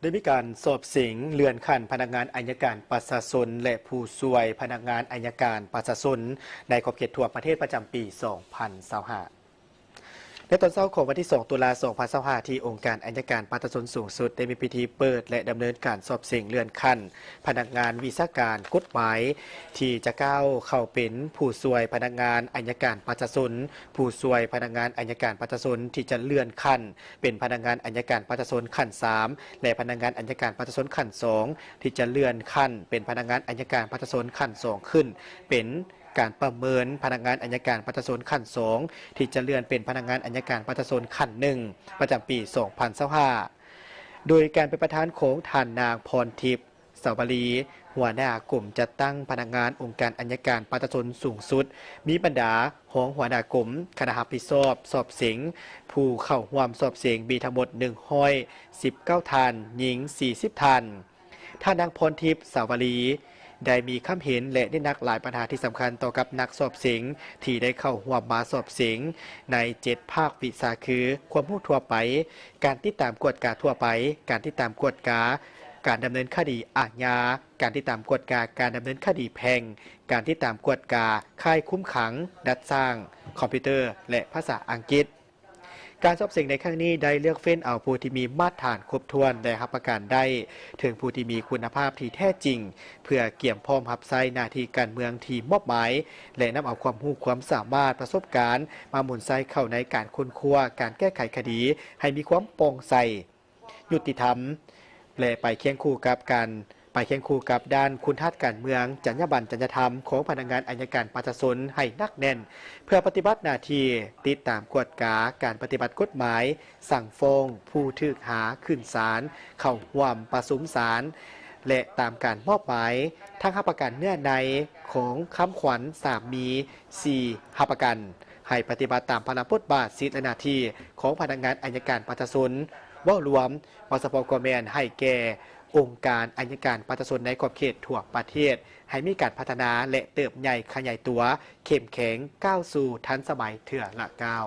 ໄດ້ມີການສອບເສັງເລື່ອນຂັ້ນພະນັກງານອັຍການປະຊາຊົນ ແລະ ຜູ້ຊ່ວຍພະນັກງານອັຍການປະຊາຊົນ ໃນຂອບເຂດທົ່ວປະເທດປະຈຳປີສອງພັນຊາວຫ້າ. ໃນຕອນເຊົ້າຂອງວັນທີສອງ ຕຸລາ ສອງພັນຊາວຫ້າ ທີ່ອົງການອັຍການປະຊາຊົນສູງສຸດ ໄດ້ມີພິທີເປີດ ແລະ ດຳເນີນການສອບເສັງເລື່ອນຂັ້ນພະນັກງານວິຊາການກົດໝາຍ ທີ່ຈະກ້າວເຂົ້າເປັນຜູ້ຊ່ວຍພະນັກງານອັຍການປະຊາຊົນ, ຜູ້ຊ່ວຍພະນັກງານອັຍການປະຊາຊົນທີ່ຈະເລື່ອນຂັ້ນເປັນພະນັກງານອັຍການປະຊາຊົນຂັ້ນສາມ ແລະ ພະນັກງານອັຍການປະຊາຊົນຂັ້ນສອງ ທີ່ຈະເລື່ອນຂັ້ນເປັນພະນັກງານອັຍການປະຊາຊົນຂັ້ນສອງຂຶ້ນ ເປັນການປະເມີນພະນັກງານອັຍການປະຊາຊົນຂັ້ນສອງ ທີ່ຈະເລື່ອນເປັນພະນັກງານອັຍການປະຊາຊົນຂັ້ນໜຶ່ງ ປະຈຳປີສອງພັນຊາວຫ້າ ໂດຍການເປັນປະທານຂອງທ່ານນາງ ພອນທິບ ສາວະລີ ຫົວໜ້າກົມຈັດຕັ້ງພະນັກງານອົງການອັຍການປະຊາຊົນສູງສຸດ, ມີບັນດາຮອງຫົວໜ້າກົມ, ຄະນະຮັບຜິດຊອບສອບເສັງ, ຜູ້ເຂົ້າຮ່ວມສອບເສັງມີທັງໝົດໜຶ່ງຮ້ອຍສິບເກົ້າທ່ານ, ຍິງສີ່ສິບທ່ານ. ທ່ານນາງ ພອນທິບ ສາວະລີ ໄດ້ມີຄຳເຫັນ ແລະ ເນັ້ນໜັກຫຼາຍບັນຫາທີ່ສຳຄັນຕໍ່ກັບນັກສອບເສັງທີ່ໄດ້ເຂົ້າຮ່ວມມາສອບເສັງໃນເຈັດພາກວິຊາຄື ຄວາມຮູ້ທົ່ວໄປ, ການຕິດຕາມກວດກາທົ່ວໄປ, ການຕິດຕາມກວດກາການດຳເນີນຄະດີອາຍາ, ການຕິດຕາມກວດກາການດຳເນີນຄະດີແພ່ງ, ການຕິດຕາມກວດກາຄ້າຍຄຸມຂັງ, ດັດສ້າງ, ຄອມພິວເຕີ ແລະ ພາສາອັງກິດ. ການສອບເສັງໃນຄັ້ງນີ້ໄດ້ເລືອກເຟ້ນເອົາຜູ້ທີ່ມີມາດຖານຄົບຖ້ວນ ແລະ ຮັບປະກັນໄດ້ເຖິງຜູ້ທີ່ມີຄຸນນະພາບທີ່ແທ້ຈິງ ເພື່ອກຽມພ້ອມຮັບໃຊ້ໜ້າທີ່ການເມືອງທີ່ມອບໝາຍ ແລະ ນຳເອົາຄວາມຮູ້ຄວາມສາມາດປະສົບການມາໝູນໃຊ້ເຂົ້າໃນການຄົ້ນຄວ້າ, ການແກ້ໄຂຄະດີໃຫ້ມີຄວາມປ່ອງໃສ, ຍຸຕິທຳ ແລະ ໄປຄຽງຄູ່ກັບການ ໄປຄຽງຄູ່ກັບດ້ານຄຸນທາດການເມືອງ, ຈັນຍາບັນຈັນຍະທຳຂອງພະນັກງານອັຍການປະຊາຊົນໃຫ້ໜັກແໜ້ນ ເພື່ອປະຕິບັດໜ້າທີ່ຕິດຕາມກວດກາການປະຕິບັດກົດໝາຍ, ສັ່ງຟ້ອງຜູ້ຖືກຫາຂຶ້ນສານ, ເຂົ້າຮ່ວມປະຊຸມສານ ແລະ ຕາມການມອບໝາຍ, ທັງຮັບປະກັນເນື້ອໃນຂອງຄຳຂວັນສາມມີ ສີ່ ຮັບປະກັນໃຫ້ປະຕິບັດຕາມພາລະບົດບາດ, ສິດ ແລະ ໜ້າທີ່ຂອງພະນັກງານອັຍການປະຊາຊົນ. ເວົ້າລວມ, ເວົ້າສະເພາະກໍແມ່ນໃຫ້ແກ່ອົງການອັຍການປະຊາຊົນໃນຂອບເຂດທົ່ວປະເທດ ໃຫ້ມີການພັດທະນາ ແລະ ເຕີບໃຫຍ່ຂະຫຍາຍຕົວ, ເຂັ້ມແຂງ, ກ້າວສູ່ທັນສະໄໝເທື່ອລະກ້າວ.